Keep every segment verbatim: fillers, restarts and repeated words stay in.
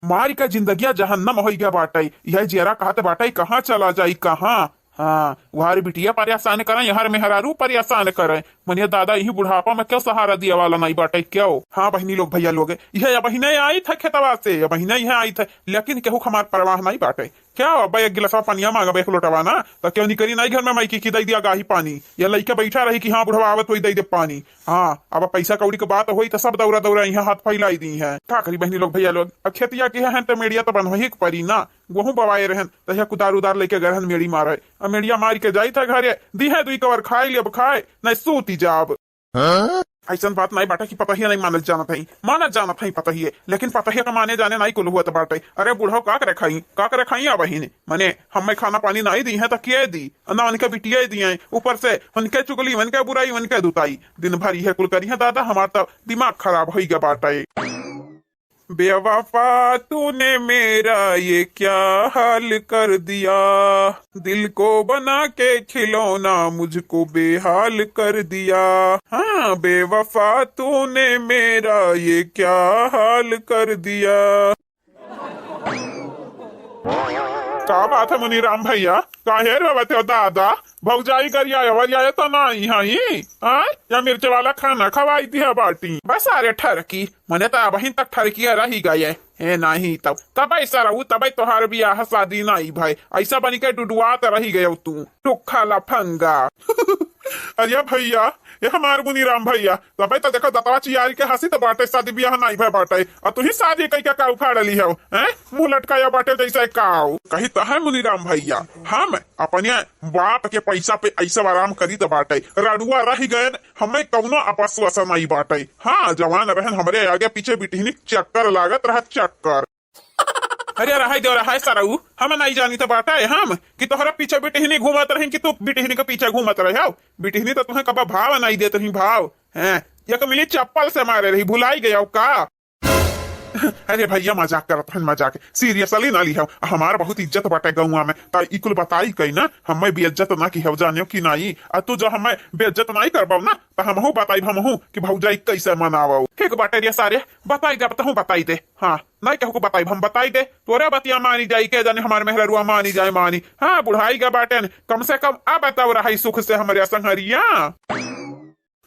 मारी का जिंदगिया जहन्नम होइ गया बाटइ। यह जियरा कहत बाटइ, कहाँ चला जाई, कहाँ? हाँ, उहार बिटिया परेशान करइ, यहर मेहरारू परेशान करइ। मनिया दादा, इही बुढ़ापा में क्यों सहारा दिया वाला नाहीं बाटइ, क्यों? हाँ बहिनी लोग, भइया लोग, इहे अबहिने आइत है खेतवा से, अबहिने इहे आइत है, लेकिन केहू क हमार परवाह नाहीं बाटइ। क्यों? अब एक गिलासवा पनिया मांगब, एक लोटवा ना, त क्यों निकरी नाहीं घर में माई की, की दइ दिया गाही पानी? या लइके बैठा रही कि हाँ बुढ़वा आवत होई दइ दे पानी। हाँ, अब पैसा कौड़ी क बात होई त सब दौरा दौरा इहाँ हाथ फैलाई दिहे। का करी बहिनी लोग, भइया लोग, अब खेतिया किहे हैं त मेड़िया त बनवही क परी ना। गोहूँ बवाए रहेन, तहिया कुदार उदार लइके गए रहेन मेड़ी मारे। अब मेड़िया मारिके जाइत है घरे, दिहे दुई कवर खाइ लेब खाए, नाहीं सूती जाब। हाँ? अइसन बात नाहीं बाटइ कि पतहिया नाहीं मानत जानत हई, मानत जानत हई पतहिए, लेकिन पतहिया क माने जाने नाहीं कुल होत बाटइ। अरे बुढ़ऊ का करे खाई, का करे खाई अबहिन? मने हम्मे खाना पानी नाहीं दिहे त के दी? ना उनके बिटिया दिहे, ऊपर से उनके चुगली, उनके बुराई, उनके दुताई। दिन भर इहे कुल करिहे दादा, हमार त दिमाग खराब होइ गया बाटइ। बेवफा, तूने मेरा ये क्या हाल कर दिया, दिल को बना के खिलौना मुझको बेहाल कर दिया। हाँ, बेवफा, तूने मेरा ये क्या हाल कर दिया। का बात है मुनीराम भइया, काहे रोवत हो दादा? भौजाई गरियाए वरियाए त नाहीं हई, हाँ? या मिर्च वाला खाना खवाई दिया बाटी? बस अरे ठरकी, मने त अबहिन तक ठरकिया रही गए। ए नाहीं तब, तबे सरऊ, तबे तोहार बियाह शादी नाहीं भय। अइसा बनिके डुडुआत रही गयो तू, टुक्खा लफंगा। अरे भइया, ये हमार मुनीराम भइया, तबे त देखो दतवा चियारी के हँसी त बाटइ, शादी बियाह नाहीं भय बाटइ। अ तुही शादी कइके का उखाड़ ली हो, हैं? मुँह लटकाया बाटे जइसे काऊ। कही त है मुनीराम भइया, हम अपने बाप के पैसा पे अइसा आराम करी त बाटइ, रड़ुआ रही गएन, हम्मे कउनो अपसवस नाहीं बाटइ। हाँ, जवान रहन हमरे आगे पीछे बिटिहनी क चक्कर लागत रहा, चक्कर। अरे रहइ देउ, रहइ सरऊ, हम नाहीं जानी त बाटइ हम कि तोहरा पीछे बिटिहनी घूमत रही कि तू बिटिहनी क पीछे घूमत रहे हो। बिटिहनी त तुहें कबा भाव नाहीं देत रही, भाव। हैं, एक मिली चप्पल से मारे रही, भुलाई गयो का? अरे भइया, मजाक करत हन, मजाक, seriously ना लिहव। हमार बहुत इज्जत बाटे गउँवा में, त ई कुल बताई कई ना, हम्मे बेइज्जत ना किहव, जानेव कि नाहीं। आ तू जो हम्मे बेइज्जत नाहीं करबव ना, त हमहू बताइब हमहू कि भौजाई कइसे मनावव। ठीक बाटे रे सारे, बताई दे, अब तहूँ बताई दे। हाँ, नाहीं केहू को बताइब, हम बताई दे। तोरे बतिया मानी जाई, के जाने हमार मेहररुआ मानी जाए, मानी। हाँ, बुढ़ाई गा बाटेन, कम से कम अब बताओ रहाई सुख से हमरे संघरिया।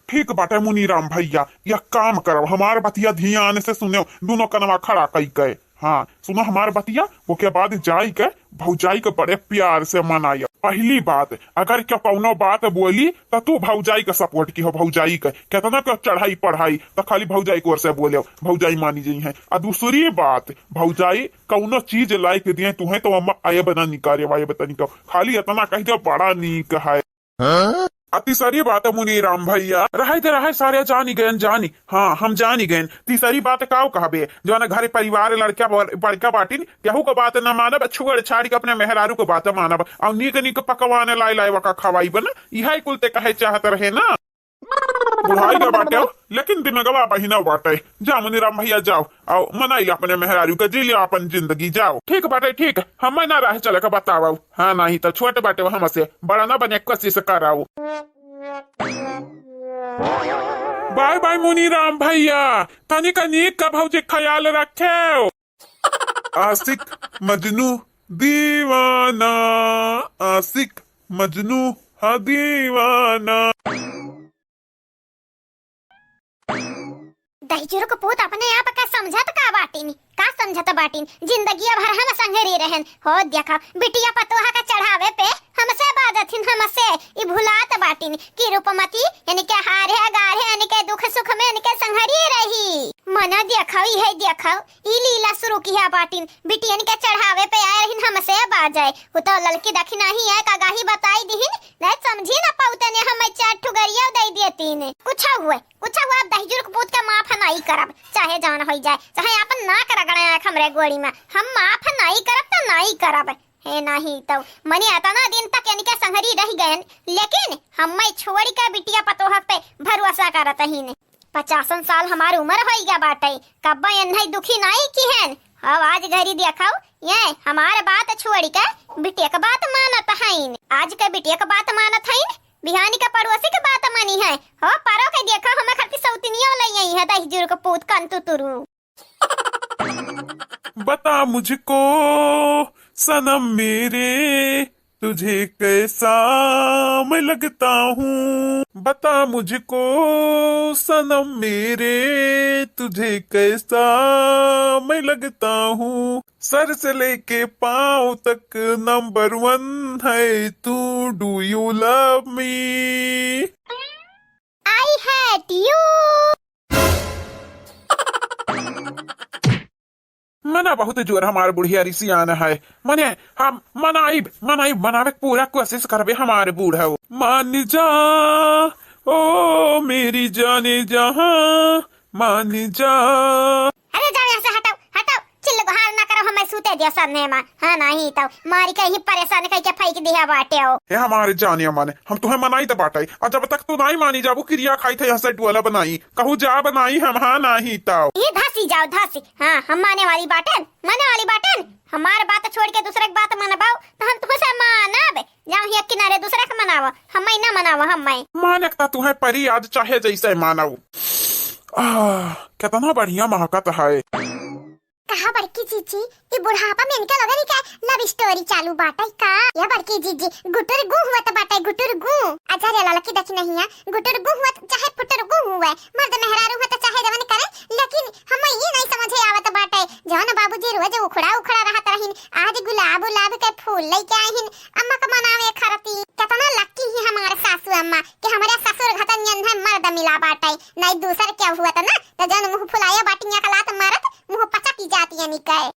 ठीक बाटे मुनीराम भइया, यह काम करब, हमार बतिया धियान से सुनेव, दुनो कनवा खड़ा कइके। हाँ, सुनो हमार बतिया, ओके बाद जाइके भौजाई के बड़े प्यार से मनायब। पहिली बात, अगर केहू कउनो बात बोली, त तू भौजाई के support किहो, भौजाई के। केतना केहू चढ़ाई पढ़ाई, त खाली भौजाई के ओर से बोलेव, भौजाई मानी जइहैं। आ दूसरी बात, भौजाई कउनो चीज लाइके दिहैं तुहैं, त ओमा अयब ना निकारे, वायब तनिको। खाली एतना कहि देव, बड़ा नीक है। हाँ? आ तीसरी बात मुनीराम भइया, रहै दे, रहै, सारे जानी गएन, जानी। हाँ, हम जानी गएन। तीसरी बात काउ कहबे, जौन घर परिवार लड़का बड़-, बड़का बाटिन, केहू क बात न मानब, छोड़ छाड़िके अपने मेहरारू क बात मानब, अउर नीक नीक पकवान लाइ लाइ वका खवाइब न, इहै कुल ते कहै चाहत रहे न। बुढ़ाइ गा बाटे, लेकिन दिमगवा बहिना बाटे। जा मुनीराम भइया जाव, अउ मनाइ ल्या अपने मेहरारू क, जी ल्या आपन जिंदगी, जाव। ठीक बाटे, ठीक, हम्मै न राह चले क बतावव। हाँ, नाहीं त छोट बाटे हमसे, बड़ा न बने क कोसिस कराव। बाय बाय मुनीराम भइया, तनिक नीक क भौजी क ख्याल रखेव। आशिक मजनू दीवाना, आशिक मजनू ह दीवाना। दहिजुर क पूत अपने आप का समझत का बाटिन, का समझत बाटिन? जिंदगिया भर हम संघरी रहेन। हो देखा, बिटिया पतोहा क चढ़ावे पे हमसे बाजथिन, हमसे। ई भुलात बाटिन कि रूपमती इनके हारे गारे, इनके दुख सुख में इनके संघरी रही। मना देखा, इहै देखा, ई लीला सुरु किहा बाटिन। बिटियन के चढ़ावे पे आए रहिन हमसे बाजै। उ तो ललकी दखिनही है, कगाही बताइ दिहिन, नाहीं समझी न पउते ने हम्मै चार ठु गरिया दइ देतिन। कुछ हुए, कुछ हुए, अब दहिजुर क पूत के माफ नाहीं करब, चाहे जौन होइ जाए, चाहे आपन नाक रगड़े आँख हमरे गोड़ी में, हम माफ नाहीं करब त नाहीं करब। हे नाहीं तउ, मने अतना दिन तक इनके संघरी रहि गएन, लेकिन हम्मै छोड़िके बिटिया पतोह पे भरोसा करत हीन। पचासन साल हमार उमर होइ गा बाटइ, कब्बो एन्है दुखी नाहीं किहेन। अब आज घरी देखव, ये हमार बात छोड़िके बिटिया क बात मानत हइन। आज क बिटिया क बात मानत हइन, बिहानी क पड़ोसी क बात मानिहैं। हो परो के देखव, हम्मै खरकी सौतिनिया लइ अइहैं, दहिजुर क पूत कंतुतुरु। बता मुझको सनम मेरे, तुझे कैसा मैं लगता हूँ। बता मुझको सनम मेरे, तुझे कैसा मैं लगता हूँ। सर से लेके पाँव तक नंबर वन है तू, do you love me? I hate you। मना बहुत जोर हमार बुढ़िया रिसियान है। मने हम मनाइब, मनाइब, मनावे के पूरा कोशिश करबे हमार बूढ़ऊ। मान जा, ओ मेरी जाने जहाँ, मान जा। अरे जाओ यहाँ से, हटाओ, हटाओ, चिल्ल गोहार ना करो, हमें सूते दियो सरने मा। हाँ, नहीं तो मारी के ही परेशान कई के फेंक दिया बाटे हो। हे हमारे जाने माने, हम तुम्हें मनाई तो बाटे, और जब तक तू नहीं मानी जाबू, किरिया खाई थे यहाँ से डुअला बनाई, कहू जा बनाई हम, हाँ नहीं तो। ये धसी जाओ, धसी, हाँ, हम माने वाली बाटन, माने वाली बाटन। हमार बात छोड़ के दूसरे के बात मनबाओ, तो हम तुमसे मानब। जाओ ही एक किनारे दूसरे के मनावा, हम ना मनावा, हम। माने का तुम्हें परी आज चाहे जैसे मानव। आह, कितना बढ़िया महकत है। कहा बड़की जीजी, ई बुढ़ापा में इनके लोगन के love story चालू बाटे का? या बड़की जीजी, गुटुर गु हुवत बाटे, गुटुर गु। अच्छा रे ललकी देखी नहीं है, गुटुर गु हुवत चाहे पुटुर गु हुवे, मर्द मेहरारू हुवत चाहे जवन करे, लेकिन हम ये नहीं समझे आवत बाटे, जवन बाबूजी रोज उखड़ा उखड़ा रहत रहिन, आज गुलाब उलाब के फूल लेके आए हिन, अम्मा के मनावे खरती। कितना lucky ही हमारे सासू अम्मा कि हमारे ससुर घतन यंधे मर्द मिला बाटे, नहीं दूसर क्या हुवत ना, तो जौन मुंह फुलाए बाटियां का लात मारत, मुंह पचक ही जाती है निकाय।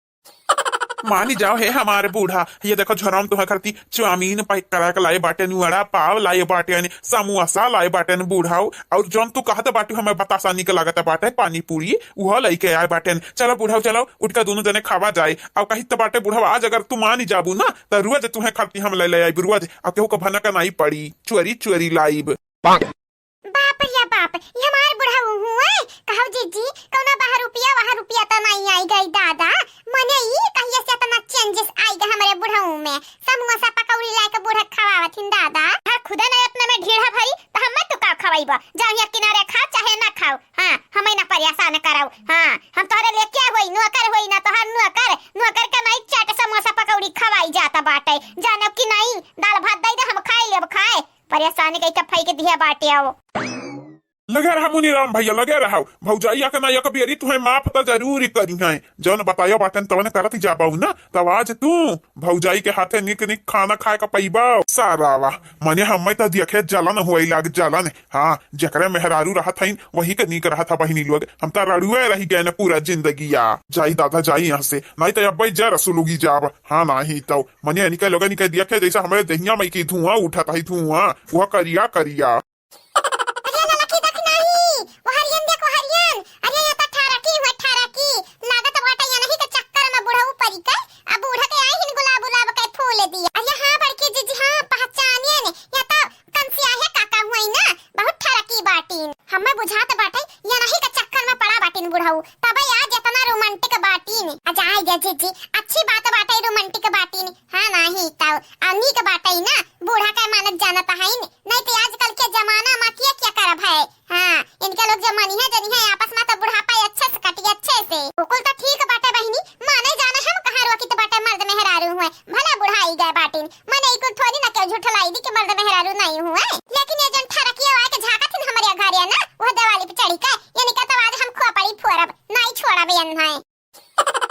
मानी जाओ हे हमारे बूढ़ा, ये देखो झोरा में तुम्हें खरती चाउमीन पैक करा के लाए बाटेन, वड़ा पाव लाए बाटेन, समोसा लाए बाटेन बूढ़ाओ, और जौन तू कहत बाटू हमें बतासा निक लागत बाटे पानी पूरी, उहो लेके आए बाटेन। चलो बूढ़ाओ चलो, उठ के दोनों जने खावा जाए। और कहित बाटे बूढ़ाओ आज अगर तू मानी जाबू ना, तो रोज तुम्हें खरती हम ले ले आइब रोज, और केहू को भनक नहीं पड़ी, चोरी चोरी लाइब। बाप रे बाप, ये हमार बुढ़ऊ हुए। कहो जीजी, कौनो बहा रुपया, वहा रुपया तो नहीं आई गई दादा। मने ई कहिए से इतना changes आई गए हमरे बुढ़ऊ में। समोसा पकौड़ी लाके बूढ़ा खवावत हिन दादा। हाँ, खुदे नहीं अपने में ढीढ़ा भरी, तो हम तो का खवाइबा? जाओ यहाँ किनारे खाओ, चाहे ना खाओ। हाँ, हमें ना परेशान कराओ। हाँ, हम तोहरे लेके होई, नौकर होई ना, तोहर नौकर, नौकर के नहीं चाट समोसा पकौड़ी खवाई जाता बाटे। जानो कि नहीं, दाल भात दे दे, हम खाई लेब खाए। परेशान कई के फेंक दिया बाटे आओ। लगे रहा मुनीराम भैया, लगे रहा। भौजाइया के ना एक बेरी तुहे माफ तो जरूर करी है। जौन बताया बाटन तवन करत जाबाऊ ना, तब आज तू भौजाई के हाथे निक निक खाना खाए का पैबा। सारावा, मने हमें तो देखे जलन होए लाग जलन। हाँ, जकरे मेहरारू रहत हईन, वही के निक रहत है बहिनी लोग। हम तो रड़ुए रही गए न पूरा जिंदगिया। जाई दादा, जाई यहाँ से, नहीं तो अब्बे जर सुलुगी जाब। हाँ, नहीं तो मने इनके लोगन के देखे जैसे हमरे देहिया में की धुआं उठत है, धुआं, वह करिया करिया। अरे ललकी देख नहीं, वो हरियन देख, वो हरियन। अरे ये तो ठरकी हुए, ठरकी। लागत बाटे ये नहीं के चक्कर में बुढ़ऊ परी के, अब बूढ़ा के आई हिन गुलाब उलाब के फूल दिया। अरे हाँ बड़की जीजी, हाँ पहचानिए ने, ये तो कंसिया है काका हुए ना, बहुत ठरकी बाटीन। हमें बुझात बाटे ये नहीं के चक्कर में पड़ा बाटीन बुढ़ऊ, तबे आज इतना romantic बाटीन। आ जाए दे जीजी, अच्छी बात बाटे romantic बाटीन। हाँ नहीं तो, आ नीक बाटे ना, बूढ़ा के मानत जानत है न, नहीं तो आजकल के जमाना में के क्या करब है। हाँ, इनके लोग जब मनिहे जनिहे आपस में तो बुढ़ापा अच्छे से कटी, अच्छे से। वो कुल तो ठीक बाटे बहिनी, माने जाने हम कहाँ रोकित बाटे मर्द मेहरारू हुए, भला बुढ़ाई गए बाटिन, मने ई कुल थोड़ी ना केहू झुठलाई दी कि मर्द मेहरारू नहीं हुए। लेकिन ये जन ठरकिया आए के झाँकत हिन हमरे घरे ना, वह दिवाली पे चढ़ी के, इनका तो आज हम खोपड़ी फोड़ब, नहीं छोड़ब एन्हे।